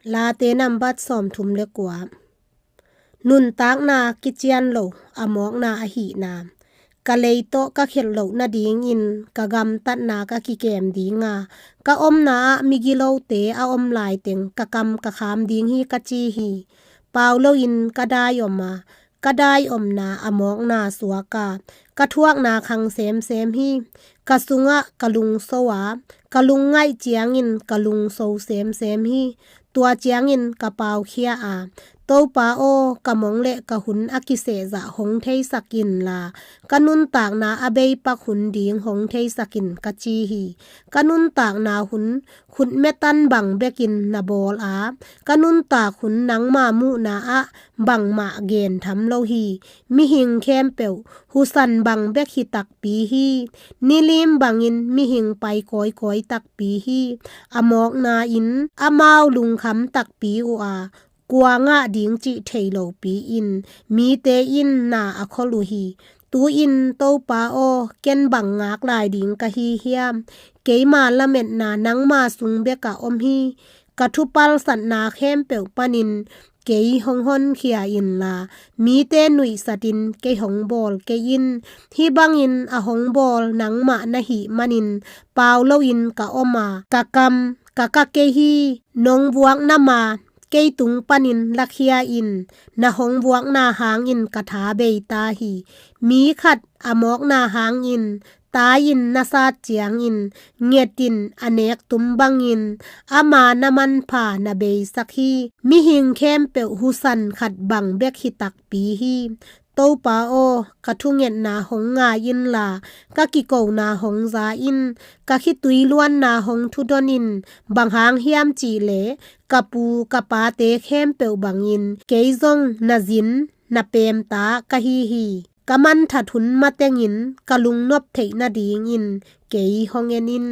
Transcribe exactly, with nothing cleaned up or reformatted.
Late nambat sawmthum le kua. Nuntakna kician lo a mawkna ahihna. Ka lei tawh ka khelh loh nadingin ka gamtatna ka kikem dinga, ka omna ah migilote a om laiteng ka kam ka kham ding hi ka ci hi. Pau loin ka dai om a, ka dai omna a mawkna suak a, ka thuakna khang semsem hi. Ka sungah ka lungso a, ka lungngaih ciangin ka lungso semsem hi. Tua ciangin ka paukhia a, Topa aw, ka mong le ka hun a kisehzah hong theisak inla, ka nuntakna a beipak hun ding hong theisak in ka ci hi. Ka nuntakna hun khutmetan bang bekin na bawl a, ka nuntak hun nangma muhna ah bangmah gentham lo hi. Mihing khempeuh husan bang bek hi takpi hi. Nilim bangin mihing pai kawikawi takpi hi. A mawkna in amau lungkham takpi uh a, kua ngah ding cih thei lopi in mite in na a khol uh hi. Tu-in Topa aw, ken bang ngak lai ding ka hi hiam? Keima lametna nangma sung bek a om hi. Ka thupalsatna khempeuh panin kei hong honkhia inla, mite nuihsatin kei hong bawl kei in. Hih bangin a hong bawl nangmah na hih manin pau loin ka om a, ka kam ka ka kei hi. Nong vuak na ma, kei tung panin lakhia in. Na hong vuakna hangin ka tha bei ta hi. Mi khat a mawkna hangin tai-in na sat ciangin, ngetin a nek tum bangin ama na manpha na beisak hi. Mihing khempeuh husan khat bang bek hi takpi hi. Topa aw, ka thungetna hong ngai inla, ka kikona hong za in. Ka khitui luanna hong thudon in. Bang hang hiam cihleh ka pu ka pate khempeuh bangin kei zong na zin na pemta ka hi hi. Ka manthat hun matengin ka lungnop theih nadingin kei hong en in.